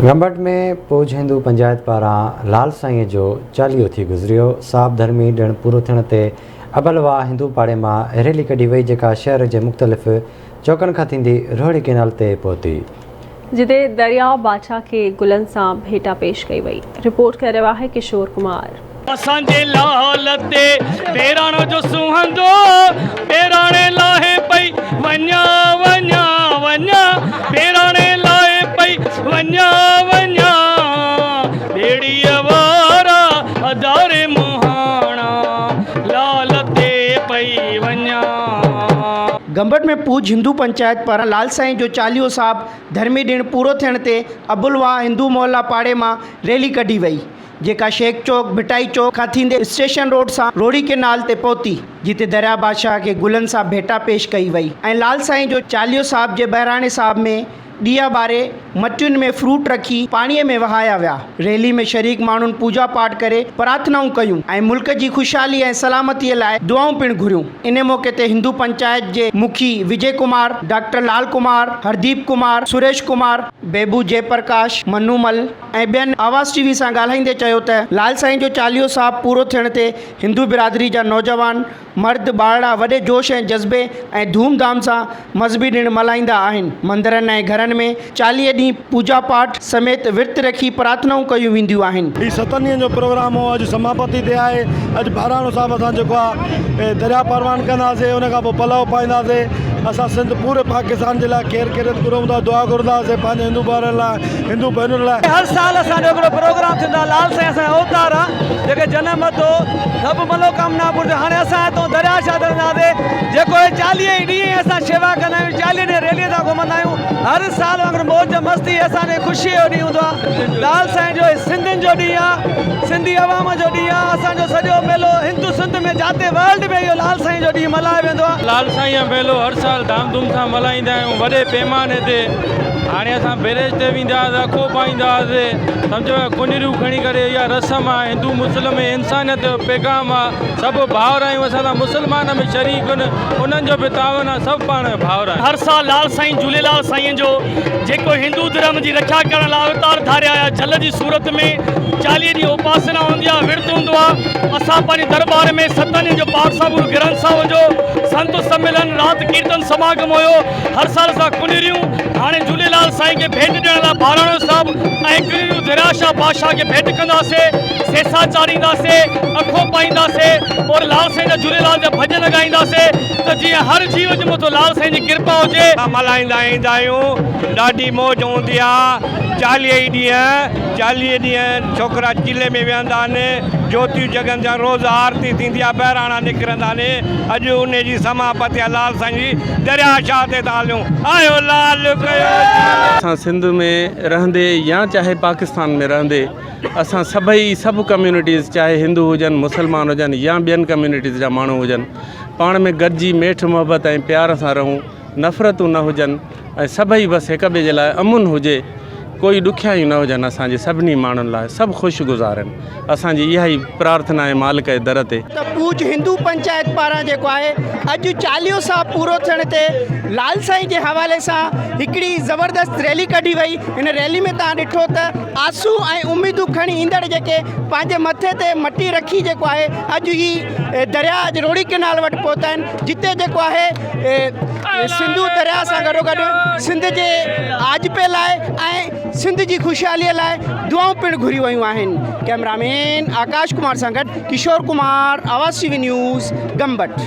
گمبٽ ۾ پوڄ هندو پنجائت پاران لال سائينء جو چاليهو ٿي گذريو. صاحب ڌرمي ڏڻ پورو ٿيڻ تي ابل واهه هندو پاڙي مان ريلي ڪڍي وئي جيڪا شهر جي مختلف چوڪن کان ٿيندي روهڙي ڪينال تي پهتي. جتي درياء بادشاهه کي گلن سان ڀيٽا پيش ڪئي وئي. رپورٽ ڪري رهيو آهي ڪشور ڪمار. اسان جي لال تي پيراڻو جو سونهندو پيراڻي لاهي پئي وڃان وڃان وڃان پيراڻي لاهي پئي وڃان وڃان ٻيڙيء وارا اداري مهاڻا لال تي پئي وڃان. گمبٽ ۾ پوڄ هندو پنچائت پاران لال سائين جو چاليهو صاحب ڌرمي ڏڻ پورو ٿيڻ تي ابوالواهه هندو محلا پاڙي مان ريلي ڪڍي وئي. جيڪا شيخ چوڪ، ڀٽائي چوڪ کان ٿيندي اسٽيشن روڊ سان روهڙي ڪينال تي پهتي، جتي درياء بادشاهه کي گلن سان ڀيٽا پيش ڪئي وئي ۽ لال سائين جو چاليهو صاحب جي بهراڻي صاحب ۾ ڏيئا ٻاري مٽين ۾ فروٽ رکي پاڻيء ۾ وهايا ويا. ريلي ۾ شريڪ ماڻهن پوڄا پاٺ ڪري پرارٿنائون ڪيون ۽ ملڪ جي خوشحالي ۽ سلامتيء لاء دعائون پڻ گهريون. ان موقعي تي هندو پنچائت جي مکي وجي ڪمار، ڊاڪٽر لال ڪمار، هرديپ ڪمار، سريش ڪمار، بيبو جئه پرڪاش، منو مل، ۽ ٻين آواز ٽي وي سان ڳالهائيندي چيو ته لال سائين جو چاليهو صاحب پورو ٿيڻ تي هندو برادري جا نوجوان، مرد، ٻارڙا وڏي جوش ۽ جذبي ۽ ڌوم ڌام سان مذهبي ڏڻ ملهائيندا آهن. مندرن ۽ گهرن ۾ 40 ڏينهن پوڄا پاٺ سميت ورت رکي پرارٿنائون ڪيون وينديون آهن. هي ستن ڏينهن جو پروگرام هو اڄ سماپتي تي آهي اڄ بهراڻو صاحب اسان جيڪو آهي درياء پروان ڪنداسين ان کان پوء پلئه پائينداسين اسان سنڌ پوري پاڪستان جي لاء خير خيريت گهرون ٿا دعا گهرنداسين پنهنجي هندو ڀائرن لاء هندو ڀينرن لاء. هر سال اسان جو هڪڙو پروگرام ٿيندو آهي لال سائين اسان جو اوتار آهي جيڪي جنم ورتو سڀ منوڪامنا پوري ٿي هاڻي اسان هتو درياء شاهه تي وينداسين جيڪو هي 40 ئي ڏينهن اسان شيوا ڪندا آهيون 40 ڏينهن ريلي سان گهمندا آهيون هر سال وانگر موج مستي اسان جي خوشي جو ڏينهن هوندو آهي لال سائين جو هي سنڌين جو ڏينهن آهي سنڌي عوام جو ڏينهن آهي اسان جو سڄو ميلو هندو سنڌ ۾ جاتي ورلڊ ۾ اهو لال سائين جو ڏينهن ملهايو ويندو آهي. لال سائين جو ميلو هر سال ڌام ڌوم سان ملهائيندا آهيون وڏي پيماني تي. هاڻي اسان بئريج تي ويندا هئاسين اکو پائيندا هئاسين سمجهو ڪڃريون کڻي ڪري اها رسم آهي هندو مسلم ۾ انسانيت جو پيغام آهي سڀ ڀائر آهيون اسان سان مسلمان به شريڪ آهن انهن جو به تعاون آهي سڀ پاڻ ۾ ڀائر آهيون. هر سال لال سائين جهوليلال سائين جو جيڪو هندو ڌرم جي رکيا ڪرڻ لاء اوتار ڌاري آيا جل جي صورت ۾ 40 ڏينهن اپاسنا هوندي آهي ورت هوندو آهي اسان پنهنجي درٻار ۾ ستن ڏينهن جو پاٺ صاحب گرو گرنٿ صاحب جو سنت سميلن رات ڪيرتن سماگم هيو هر سال اسان ڪنريون هاڻي جهوليلال سائين کي ڀيٽ ڏيڻ لاء بهراڻو صاحب ۽ ڪنريون دريا شاهه بادشاهه کي ڀيٽ ڪنداسي، سيسا چاڙهينداسي، اکو پائينداسي اور لال سائين جا جهوليلال جا ڀڄن ڳائينداسي ته جيئن هر جيو جي مٿو لال سائين جي ڪرپا هجي. ملهائيندا ايندا آهيون ڏاڍي موج هوندي آ 40 ئي ڏينهن 40 ڏينهن ڇوڪرا چلي ۾ ويهندا آهن جوتيون جڳنديون آهن روز آرتي ٿيندي آ بهراڻا نڪرندا آهن اڄ انهي جي سماپتي آ لال سائين جي درياء شاهه تي ٿا هليون آيو لال ڪيو جي. اسان سنڌ ۾ رهندي يا چاهي پاڪستان ۾ رهندي اسان سڀئي سڀ ڪميونٽيز چاهي هندو هجن مسلمان هجن يا ٻين ڪميونٽيز جا ماڻهو هجن پاڻ ۾ گڏجي ميٺ محبت ۽ پيار سان رهون نفرتون نه هجن ۽ سڀئي بس هڪ ٻئي جي لاء امن هجي ڪوئي ڏکيائيون نه هجن اسان جي سڀني ماڻهن لاء سڀ خوش گذارن اسان جي اها ئي پرارٿنا آهي مالڪ جي در تي. ته پوڄ هندو پنچائت پاران جيڪو آهي اڄ چاليهو صاحب پورو ٿيڻ تي لال سائين جي حوالي سان هڪڙي زبردست ريلي ڪڍي وئي ان ريلي ۾ توهان ڏٺو ته آسون ۽ اميدون کڻي ايندڙ جيڪي پنهنجي مٿي تي مٽي رکي جيڪو آهي اڄ هي درياء اڄ روهڙي ڪينال وٽ پهتا آهن جتي جيڪو آهي سنڌو درياء سان گڏوگڏ سنڌ جي آجپي لاء ۽ سنڌ جي خوشحالي لاء دعائون پڻ گهريون ويون آهن ڪئميرا مين آڪاش ڪمار سان گڏ Kishore Kumar, Awaz T V news, Gambat.